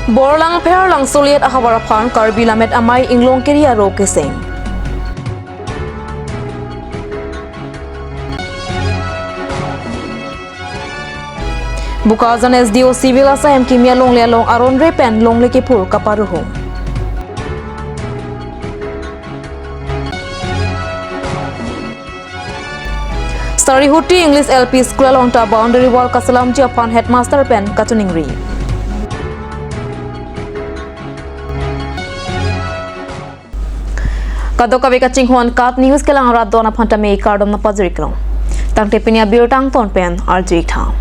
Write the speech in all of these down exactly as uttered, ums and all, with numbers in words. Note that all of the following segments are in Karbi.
Borlangpher Langsolet ahavar aphan Karbi Lammet Amei Inglongkiri aro keseng. Bokajan S D O Civil asahem kimi alongle along aron re pen longle kephur kaparuhu. Sarihuti English L P School along ta boundary wall kaselamji aphan headmaster pen kachiningri. Kadokave kachinghon KAT News kelang rat don aphan tame kardom nangpajirlo. Tangte pini abirta angton pen arju-ik tha.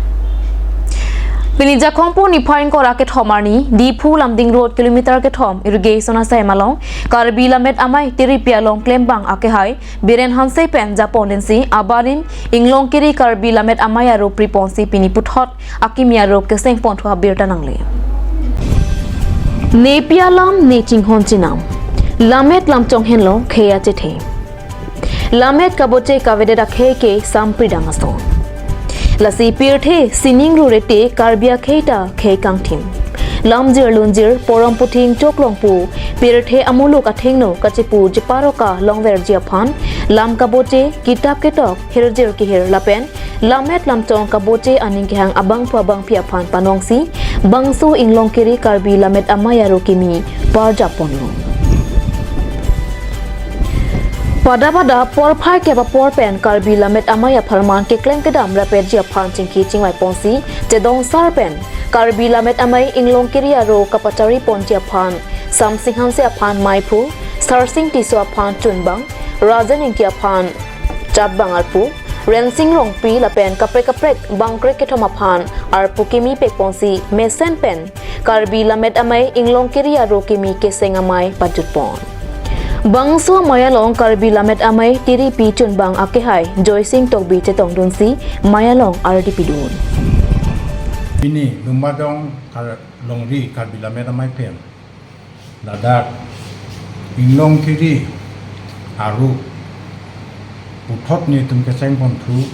Pini Jakhong pu niphai ingkoi ra kethom arni, Diphu Lumding Road kilometer kethom irrigation asahem along Karbi Lammet Amei tiripi along klembang akehai Biren Hanse pen japon densi abarim Inglongkiri Karbi Lammet Amei aro priponsi pini puthot akimi aro keseng ponthu abirta nangle. Nepi alam ne chinghon chenam. Lammet lamchong henlo khei achethe. Lammet kaboche kavedet akhei ke sampri dam ason. Lasi pirthe sining rurete Karbi akhei ta khei kangthim. Lamjir lunjir porom puthing choklong pu pirthe amuluk athengno kachepu cheparoka longverji aphan lam kaboche kitap ketok hirjir kihir lapen lammet lamchong kaboche aning kehang abangphu abangphi aphan panongsi bangso Inglongkiri Karbi Lammet Amei aro kimi parjap ponlo. Pada pada porphai kep apor pen Karbi Lammet Amei apharman keklem kedam rapetji aphan chingki chingvai ponsi chedong sar pen Karbi Lammet Amei Inglongkiri aro kapachari ponji aphan Samsing Hanse aphan meiphu, Sarsing Tisso aphan chunbang, Rajen Ingti aphan chapbang arpu, Rensing Rongpi lapen kaprek kaprek bangkrek kethom aphan arpu kimi pekponsi mesen pen Karbi Lammet Amei Inglongkiri aro kimi keseng amei pajutpon. Bangso amei along Karbi Lammet Amei tiripi chunbang akehai Joysing Tokbi chetongdunsi mei along ardi pidun. Pini Lumbajong Kar-, longri Karbi Lammet Amei pen ladak Inglongkiri aro puthot netum keseng ponthu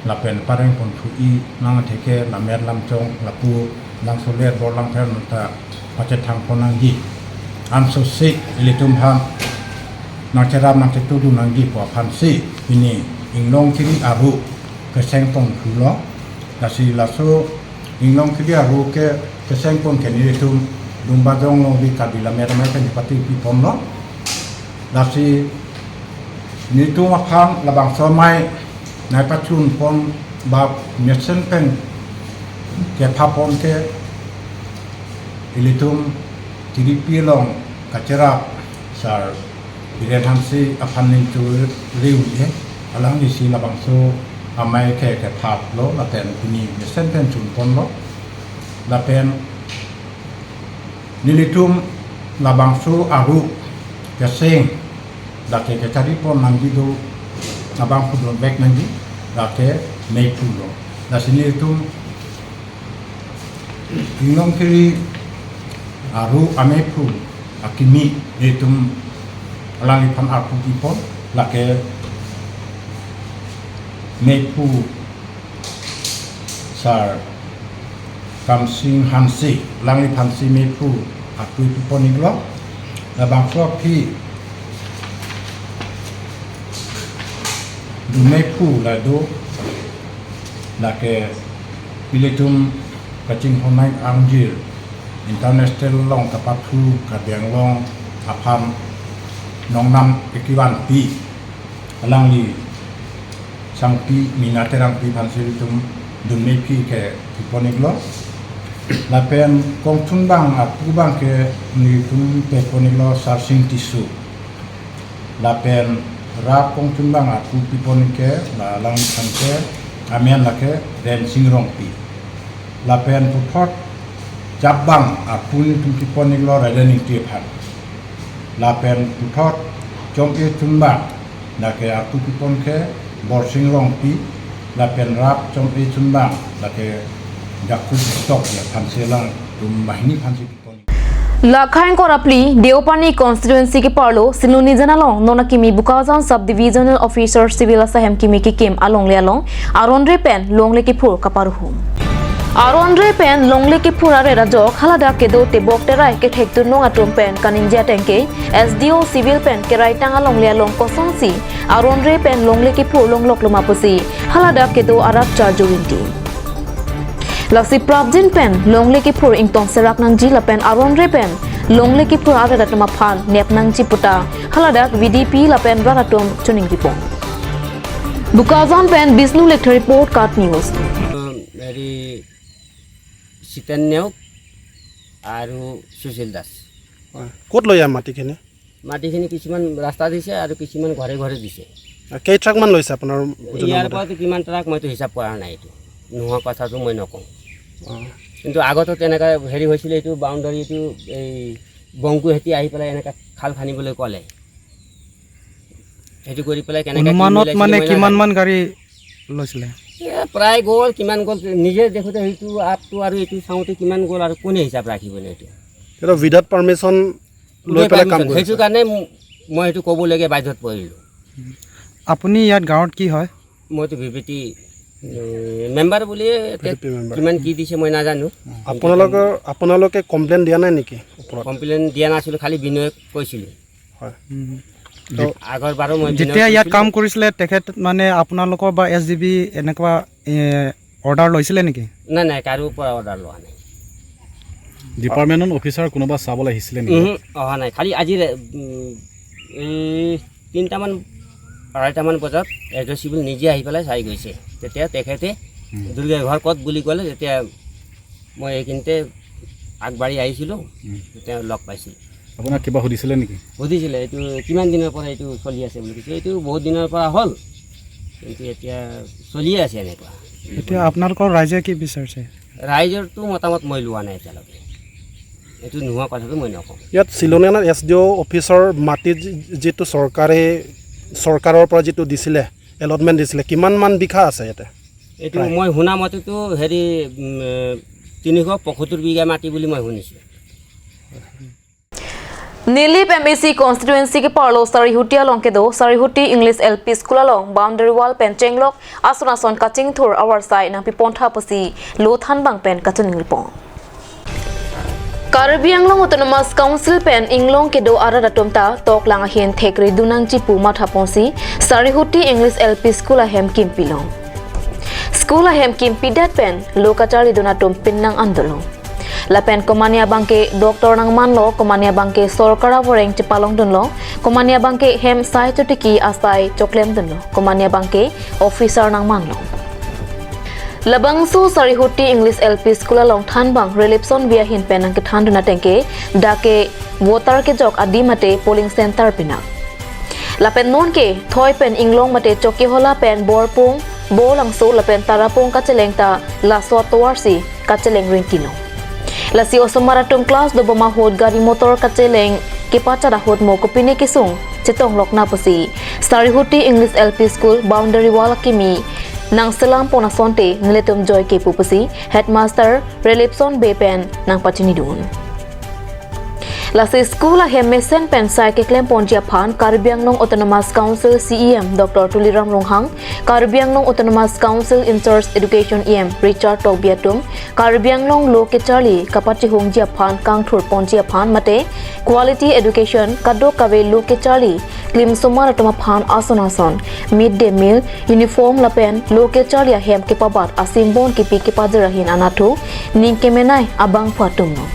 lapen pareng ponthu-i nang atheke lammet lamchong lapu Langsolet Borlangpher nonta pachethang pon nangji. Ansose ilitum aphan nangcherap nangchetudun nangji pu aphansi pini Inglongkiri aro keseng ponthulo. Lasi laso Inglongkiri aro ke keseng pon ke nelitum Lumbajong longri Karbi Lammet Amei pen pati piponlo. Lasi nelitum aphan labangso amei nangpachun pon ba mesen pen kepha pon ke ilitum tiripi along kacherap Sar Biren Hanse aphan ning chu riu ye, alanglisi labangso amei ke kephaplo lapen pini mesen pen chun ponlo. Lapen nelitum labangso aro keseng lake kechari pon nangji do, labangso don bek nangji, lake meiphu lo. Lasi nelitum Inglongkiri aro ameiphu akimi nelitum alangliphan arpu kipon, lake meiphu Sar Kamsing Hanse, alangliphansi meiphu arpu kipon-iklo. Labangso aphi dun meiphu la do, lake ilitum kachinghon nai arjir international along kapathu Karbi Anglong aphan nongnam kekivan pi alangli sangpi Mina Terangpi aphansi ilitum dun meiphu ke kipon-iklo. Lapen kongchunbang arpu abang ke nelitum pepon-iklo Sarsing Tisso. Lapen rap kongchunbang arpu pipon ke la alangliphan ke amen lake Rensing Rongpi. Lapen puthot chapbang arpu nelitum kipon-iklo Rajen Ingti aphan. Lapen puthot chom-e chunbang lake arpu kipon ke Borsing Rongpi. Lapen rap chom-e chunbang lake Jakub Tokbi aphansi alangtum banghini aphansi kipon. Lakhai ingkoi ra phli, Deopani constituency keparlo Sinonijan along non akimi Bokajan Sub Divisional Officer Civil asahem kimi kekim alongle along aron re pen longle kephur kaparuhu. Aron re pen longle kiphur aret ajok haladak kedo tebok terai kethek tunung atum pen kaningje ateng ke S D O civil pen keraitang alongle along kosonsi aron re pen longle kiphur longlok loma pusi haladak kedo arat charju rinti. Lasi prapjin pen longle kiphur ingtong serak nangji lapen aron re pen longle kiphur arat atum aphan nep nangji puta haladak V D P lapen rat atum choningri pon. Bokajan pen Bishnu Lekthe report, KAT News. হেৰি জিতেন নেওগ আৰু সুশীল দাস। হয়। ক'ত লয় ইয়াৰ মাটিখিনি? মাটিখিনি কিছুমান ৰাস্তা দিছে আৰু কিছুমান ঘৰে ঘৰে দিছে। আৰু কেই ট্ৰাকমান লৈছে আপোনাৰ বুজনা ইয়াৰ মতে? পৰাতো কিমান ট্ৰাক মইতো হিচাপ কৰা নাই, এইটো নোহোৱা কথাটো মই নকওঁ। অ। কিন্তু আগতো তেনেকা হেৰি হৈছিলে, এইটো বাউণ্ডাৰী, এইটো এই বংকু হেতি আহি পেলাই এনেকা খাল খান্দিবলৈ ক'লে। সেইটো কৰি পেলাই কেনেকে কি অনুমানত মিলাইছিলে মানে মই কিমান নাজানো। মান গাড়ী লৈছিলে? এ, প্ৰায় গ'ল, কিমান গ'ল নিজে দেখোঁতে সেইটো আপটো আৰু এইটো চাওঁতে কিমান গ'ল আৰু কোনে হিচাপ ৰাখিব নে এইটো? সেইটো without permission লৈ পেলাই কাম কৰিছে। সেইটো কাৰণে ম-, মই সেইটো ক'বলৈকে বাধ্যত পৰিলোঁ। আপুনি ইয়াত গাঁৱত কি হয়? মইতো ভি পি টি, এ, মেম্বাৰ বুলিয়ে এতিয়া ভি পি টি মেম্বাৰ। কিমান কি দিছে মই নাজানো। আপোনালোকৰ, আপোনালোকে কমপ্লেইন দিয়া নাই নেকি ওপৰত? কমপ্লেইন দিয়া নাছিলোঁ, খালি বিনয়ক কৈছিলোঁ। হয়। উম। তো আগৰ বাৰো মই বিনয় যেতিয়া ইয়াত কৰিছিলোঁ। কাম কৰিছিলে, তেখেত মানে আপোনালোকৰ বা এছ ডি বি এনেকুৱা, এ, অৰ্ডাৰ লৈছিলে নেকি? নাই, নাই, কাৰো পৰা অৰ্ডাৰ লোৱা নাই। ডিপাৰ্টমেণ্টৰ অফিচাৰ কোনোবা চাবলৈ আহিছিলে নেকি? উহু, অহা নাই। খালি আজি ৰে-, উম, এই তিনিটামান, আঢ়ৈটামান বজাত এছ ডি অ' চিভিল নিজে আহি পেলাই চাই গৈছে। তেতিয়া তেখেতে উম। দুৰ্গা ঘৰ ক'ত বুলি ক'লে, তেতিয়া মই এইখিনিতে আগবাঢ়ি আহিছিলোঁ, উম। তেতিয়া লগ পাইছিলোঁ। আপোনাক কিবা সুধিছিলে নেকি? সুধিছিলে, "এইটো কিমান দিনৰ পৰা এইটো চলি আছে?" বুলি কৈছে। "এইটো বহুত দিনৰ পৰা হ'ল, কিন্তু এতিয়া চলিয়ে আছে এনেকুৱা।" এতিয়া আপোনালোকৰ ৰাইজে কি বিচাৰিছে? ৰাইজৰতো মতামত মই লোৱা নাই এতিয়ালৈকে। এইটো নোহোৱা কথাটো মই নকওঁ। ইয়াত চিলনীয়া এছ ডি অ' অফিচৰ মাটি যি-, যিটো চৰকাৰে, চৰকাৰৰ পৰা যিটো দিছিলে, এলটমেণ্ট দিছিলে, কিমান মান বিঘা আছে ইয়াতে? এইটো প্ৰায়। মই শুনা মতেতো হেৰি, উম, তিনিশ পঁয়সত্তৰ বিঘা মাটি বুলি মই শুনিছোঁ। Nilip M A C constituency keparlo Sarihuti along kedo Sarihuti English L P School along boundary wall pen chenglok ason ason kachingthur avarsai nangpipontha pusi lo thanbang pen kachiningri pon. Karbi Anglong Autonomous Council pen inglong kedo arat atum ta toklang ahin thekre dunangji pu mathaponsi Sarihuti English L P School ahem kimpi long. School ahem kimpidet pen lo kacharlidun atum pinnang an dolo. Lapen komane abangke doctor nangmanlo, komane abangke sorkar avoreng chepalongdunlo, komane abangke hem sai chotiki asai choklemdunlo, komane abangke officer nangmanlo. Labangso Sarihuti English L P School along thanbang Relipson Bey ahin pen nangkethandun ateng ke dak ke voter kejok adim mate polling center pinak. Lapen non ke thoi pen inglong mate Chokihola pen Borpung, Bolangso lapen Tarapung kacheleng ta laso atovarsi kacheleng rinti long. Lasi osomar atum class dobom ahut gari motor kacheleng kepachat ahut mo kopine kesung chetonglok na pusi Sarihuti English L P School boundary wall akimi nangselam pon asonte nelitum joike pu pusi headmaster Relipson Bey pen nangpachinidun. Lasi school ahem mesen pen sai keklem ponji aphan Karbi Anglong Autonomous Council C E M Doctor Tuliram Ronghang, Karbi Anglong Autonomous Council in charge Education E M Richard Tokbi atum Karbi Anglong lo kecharli kapachihungji aphan kangthur ponji aphan mate quality education kadokave lo kecharli klimsomar atum aphan ason ason mid day meal, uniform lapen lo kecharli ahem kepabat asimbon kipi kepajir ahin anathu ning kemenei abangphu atum no.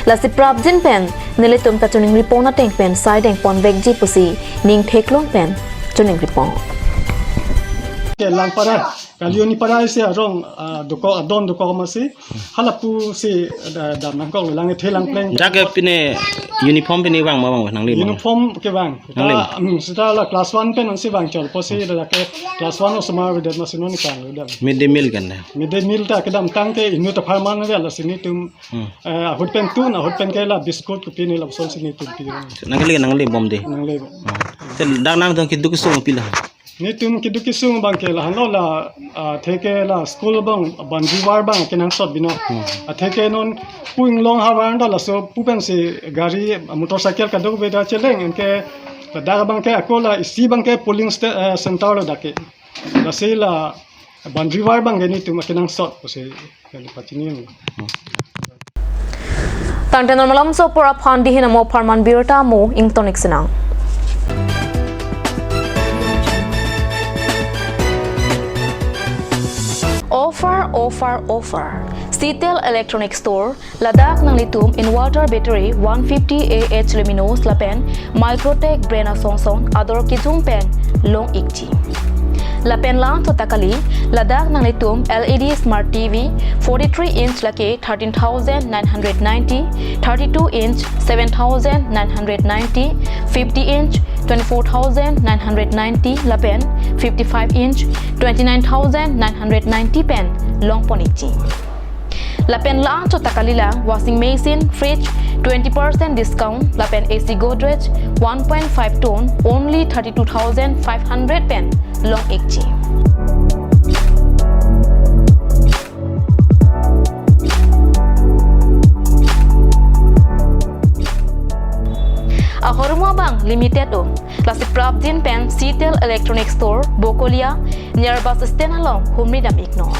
Lasi prapjin pen nelitum ta choningri pon ateng pen sai deng ponvekji pusi ning theklong pen choningri pon. Ke Langpara, Kalioni para isi arong, ah, dokok, adon dokok masi, halapu si da, da nangkok lang the lang pleng. Dak ke pine uniform pine vang ma vang nangli ma? Uniform kevang. Nangli. Ta, hmm, seta la class one pen nangsi vang chol, pusi da ke class one osomar avedet masi non kevang avedet. Mid day meal kan da? Mid day meal ta kedam tang ke inut apharman avedet, lasi nelitum, hmm, eh, ahut pen tun, ahut pen ke la biscuit kopi ne lapuson si nelitum pi. Nangli, nangli bom de. Nangli bom. Hmm. Te dak nangtum keduk kesung pila? Nelitum keduk kesung abangke lahenlo la, ah, theke la school abang boundary wall abang kenangsot bino. Hmm. Atheke non pu inglong havar ta laso pu pensi gari motorcycle kadokave ta cheleng, anke ladak abangke ako la isi abangke polling sta-, eh, center lo dak ke. Lasi la Boundary wall abang ke netum akenangsot pusi kali pachini. Tangte non malomso apor aphan dihin amo apharman birta mo ingtonik sinang. Offer, offer, offer. Citel Electronic Store, ladak nanglitum inverter battery one fifty A H luminous lapen Microtech brand asong song ador kejum pen long ikji. Lapen la-anchot ta kali, ladak nanglitum L E D smart T V forty-three inch lake thirteen thousand nine hundred ninety, thirty-two inch seven thousand nine hundred ninety, fifty inch twenty-four thousand nine hundred ninety lapen fifty-five inch twenty-nine thousand nine hundred ninety pen longpon ikji. Lapen la-anchot ta kali lang washing machine, fridge twenty percent discount lapen A C Godrej one point five ton only thirty-two thousand five hundred pen long ikji. Ahormu abang limited o. Lasi prapjin pen Citel Electronic Store, Bokolia, near bus stand along humri dam iknon.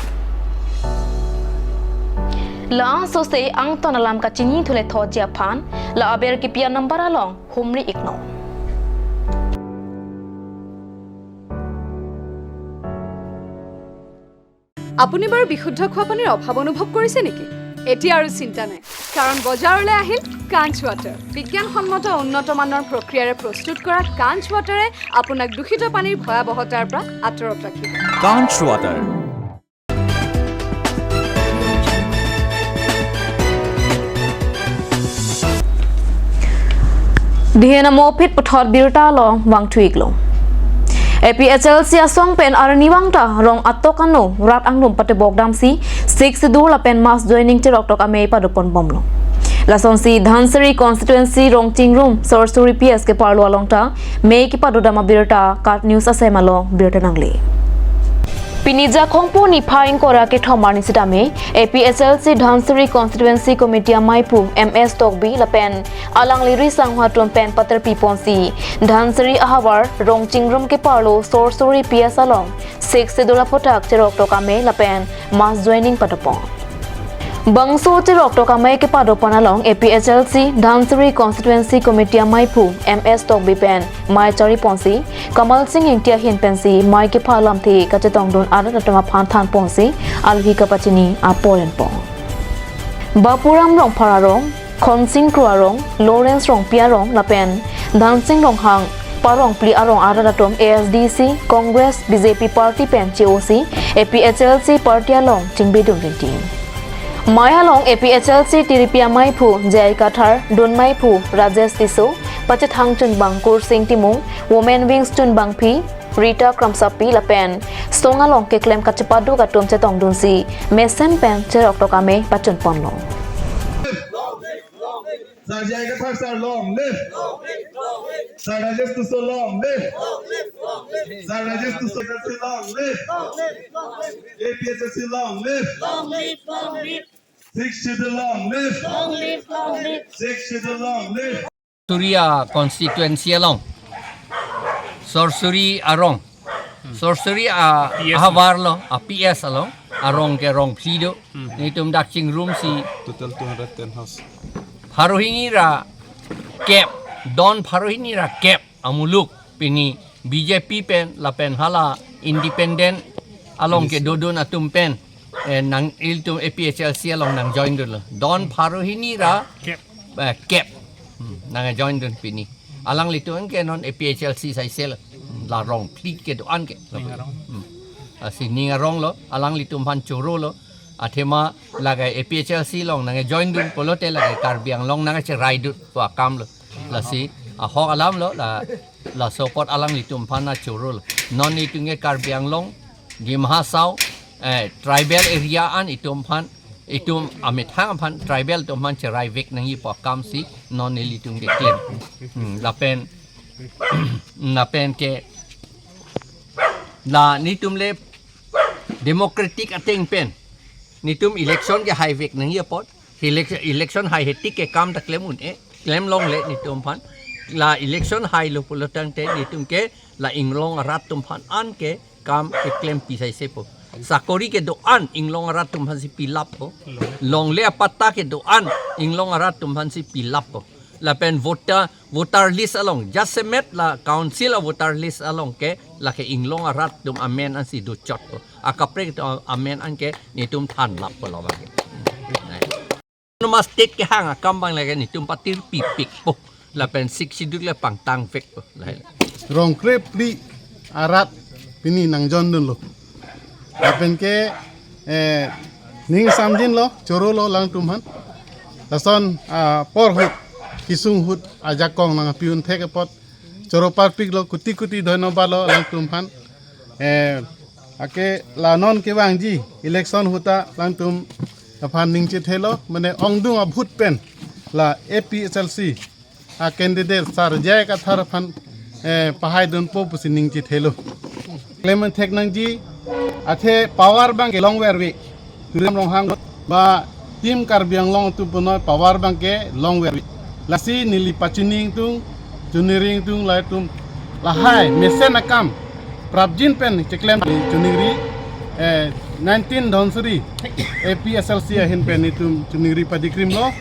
La-anchot si angton alam kachinithule thotji aphan, la aber kipi a-number along humri iknon. আপুনি বাৰু বিশুদ্ধ খোৱা পানীৰ অভাৱ অনুভৱ কৰিছে নেকি? এতিয়া আৰু চিন্তা নাই, কাৰণ বজাৰলৈ আহিল কাঞ্চ ৱাটাৰ। বিজ্ঞানসন্মত উন্নত মানৰ প্ৰক্ৰিয়াৰে প্ৰস্তুত কৰা কাঞ্চ ৱাটাৰে আপোনাক দূষিত পানীৰ ভয়াৱহতাৰ পৰা আঁতৰত ৰাখিব। কাঞ্চ water. Dihin amo phit puthot birta along vangthu iklo. A P H L C asong pen arni vangta rong atok ano rat angrum patebok damsi Sixth Schedule lapen mass joining cheroktok amei padopon bomlo. Lasonsi Dhansiri constituency Rongchingrum Sorsuri P S keparlo along ta mei kepadodam abirta KAT News asem along birta nangle. Pini Jakhong pu niphai ingkoi ra kethom arni sitame A P H L C Dhansiri Constituency Committee ameiphu M S Tokbi lapen alangli riso-ong atum pen paterpi ponsi Dhansiri ahavar Rongchingrum keparlo Sorsuri P S along Sixth Schedule aphuthak cheroktok amei lapen mass joining padopon. Bangso cheroktok amei kepadopon along A P H L C Dhansiri Constituency Committee ameiphu M S Tokbi pen mei chari ponsi Kamal Singh Engti ahin pensi mei kepha alamthe kachetongdun arat atum aphan than ponsi alohi kapachini apor enpon. Bapuram Rongphar arong, Khonsing Kro arong, Lawrence Rongpi arong lapen Dhansing Ronghang, Parongpli arong arat atum A S D C, Congress, B J P party pen che-osi A P H L C party along chingbidun rinti. Mei along A P H L C tiripi ameiphu J I Kathar, dun meiphu Rajesh Tisso, pachethang chunbang Kursing Timung, Women Wings chunbangpi Rita Kramsapi lapen song along keklem kachepaduk atum chetongdunsi mesen pen cheroktok amei pachunponlo. Sir J I Kathar sir, long live. Sir Rajesh Tisso, long live. Sir Rajesh Tisso, long live. A P H L C, long live. Long live, long live. Sixth Schedule, long live. Long live, long live. Sixth Schedule, long live. Sorsuri constituency along, Sorsuri arong, Sorsuri a, P S ahavar lo, a P S along, arong ke rong phli do. Hmm. Netum dak chingrumsi total two hundred ten house. Pharo hini ra kep, don pharo hini ra kep amuluk pini B J P pen lapen hala independent along kedodun atum pen, eh, nang ilitum A P H L C along nangjoindunlo. Don pharo hini ra kep. Eh, kep. Hmm, nangjoindun pini. Alanglitum ke non A P H L C saisel. Hmm, la rong phli kedo-an ke. Ning arong. Hmm. Lasi ning arong lo, alanglitum aphan choro lo. Athema lake A P H L C along nangjoindun pulote lake Karbi Anglong nangcheraidun pu akam lo. Lasi ahok alam lo, la, laso apot alanglitum aphan nangchoro lo. Non itum ke Karbi Anglong, Dima Hasao, eh, tribal area an itum aphan, itum amethang aphan tribal atum aphan cheraivek nangji pu akam si non ilitum keklem. Hmm, lapen, lapen ke la netum le democratic ateng pen netum election kehaivek nangji apot, election, election haihe tik ke kam ta klem un-e, klem longle netum aphan. La election hailo pulo tangte netum ke la inglong arat atum aphan an ke kam keklem pi saise po. Sakori kedo-an inglong arat atum aphansi pilap po. Longle apatta kedo-an inglong arat atum aphansi pilap po. Lapen voter, voter list along, jasemet la council a voter list along ke, lake inglong arat atum amen ansi dochot po. Akaprek atum amen an ke netum thanlap po lo abang ke. Nai. Autonomous state kehang akam abang lake netum patir pipik po. Lapen Sixth Schedule le pangtang vek po. Lahai. Rong krepli arat pini nangjon dunlo. Lapen ke, eh, ning samjinlo, chorolo alangtum aphan. Lason, ah, apor ahut, kesung ahut, ajakong nangpi-un thek apot. Choro parpiklo, kuti kuti dhonobad lo alangtum aphan. Eh, ake la non kevangji election ahut ta alangtum aphan ning chethelo, mane ongdung a-vote pen la A P H L C a-candidate Sir J I Kathar aphan, eh, pahai dunpo pusi ning chethelo. Klem thek nangji, athe power abang ke longverve. Tuliram Ronghang ba Team Karbi Anglong atum punoi power abang ke longverve. Lasi neli pachini ingtung, choningri ingtung, lahai atum lahai mesen akam prapjin pen cheklem choningri, eh, nineteen Dhansiri A P H L C ahin pen netum choningri padikrimlo.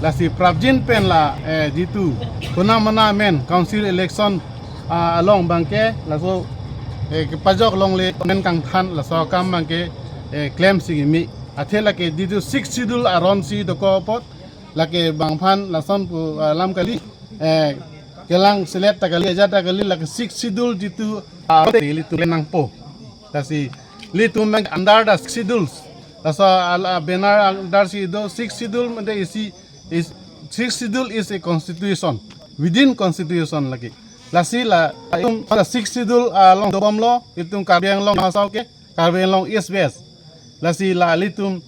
Lasi prapjin pen la, eh, jitu kona mana amen council election, ah, along abang ke laso, eh, kepajok longle amen kangthan laso akam abang ke, eh, klemsi kimi. Athe lake jitu Sixth Schedule aronsi dokok apot lake bangphan lason pu, ah, alam kali, eh, kelang selet ta kali, ajat ta kali, lake Sixth Schedule jitu, ah, ilitum nangpo. Lasi ilitum abang under the Sixth Schedule. Laso al-, ah, banner undersi do Sixth Schedule mate isi is, Sixth Schedule is a constitution. Within constitution lake. Lasi la, itum la Sixth Schedule, ah, along dobomlo, itum Karbi Anglong Himachal ke, Karbi Anglong East West. Lasi la ilitum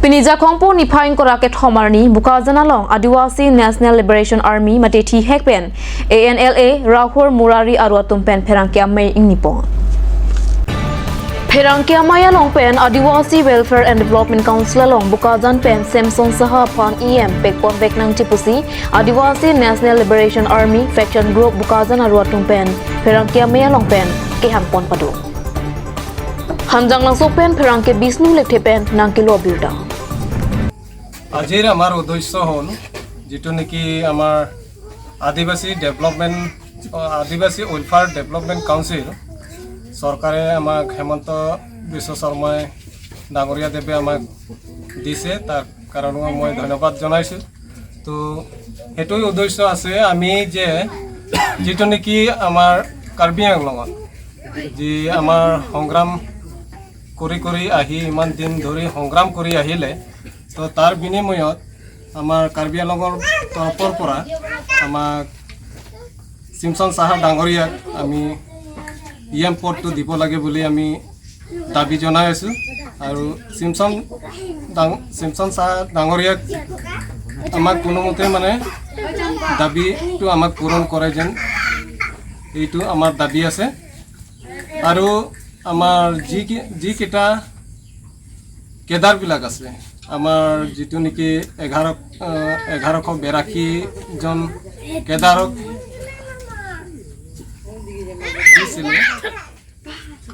Pini Jakhong pu niphai ingkoi ra kethom arni Bokajan along Adivasi National Liberation Army mate thihek pen A N L A Rahul Murari aru atum pen pherangke amei ingnipo. Pherangke amei along pen Adivasi Welfare and Development Council along Bokajan pen Samson Saha aphan E M pekponvek nangji pusi Adivasi National Liberation Army Faction Group Bokajan aru atum pen pherangke amei along pen kehangpon pado. Hanjanglangso pen pherangke Bishnu Lekthe pen nangkelo abirta. আজিৰ আমাৰ উদ্দেশ্য হ'ল যিটো নেকি আমাৰ আদিবাসী ডেভেলপমেণ্ট, আদিবাসী welfare development council চৰকাৰে আমাক হিমন্ত বিশ্ব শৰ্মাই ডাঙৰীয়া দেৱে আমাক দিছে, তাৰ কাৰণে মই ধন্যবাদ জনাইছোঁ। তো সেইটোৱে উদ্দেশ্য আছে আমি যে যিটো নেকি আমাৰ কাৰ্বি আংলঙত যি আমাৰ সংগ্ৰাম কৰি কৰি আহি ইমান দিন ধৰি সংগ্ৰাম কৰি আহিলে, তো তাৰ বিনিময়ত আমাৰ কাৰ্বি আংলঙৰ তৰফৰ পৰা আমাক চিমচন চাহা ডাঙৰীয়াক আমি ই এম পদটো দিব লাগে বুলি আমি দাবী জনাই আছোঁ। আৰু চিমচন ডাং-, চিমচন চাহা ডাঙৰীয়াক আমাক কোনোমতে মানে দাবীটো আমাক পূৰণ কৰে যেন এইটো আমাৰ দাবী আছে। আৰু আমাৰ যি কি-, যিকেইটা কেডাৰবিলাক আছে, আমাৰ যিটো নেকি এঘাৰ, আহ, এঘাৰশ বিৰাশীজন কেডাৰক দিছিলে,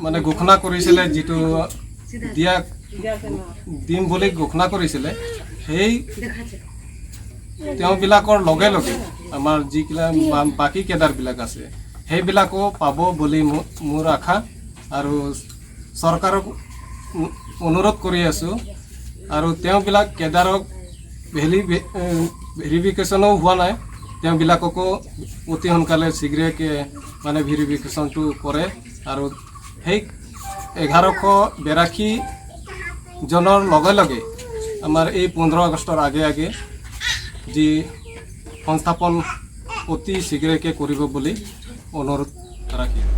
মানে ঘোষণা কৰিছিলে, যিটো দিয়া দিম বুলি ঘোষণা কৰিছিলে, সেই তেওঁবিলাকৰ লগে লগে আমাৰ যিবিলাক বা-, বাকী কেডাৰবিলাক আছে, সেইবিলাকো পাব বুলি মো-, মোৰ আশা। আৰু চৰকাৰক অনু-, অনুৰোধ কৰি আছোঁ। আৰু তেওঁবিলাক কেডাৰক ভেলি-, ভে-, এ, ভেৰিফিকেশ্যনো হোৱা নাই, তেওঁবিলাককো অতি সোনকালে শীঘ্ৰে কে-, মানে ভেৰিফিকেশ্যনটো কৰে। আৰু সেই এঘাৰশ বিৰাশী জনৰ লগে লগে আমাৰ এই পোন্ধৰ আগষ্টৰ আগে আগে যি সংস্থাপন অতি শীঘ্ৰে কে কৰিব বুলি অনুৰোধ ৰাখিলোঁ।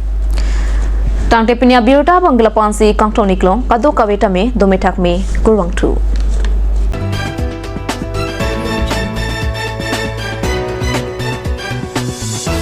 Tangte pini abirta abang ke lapu-ansi kangton-iklong, kadokave tame dome thakme, kurvangthu.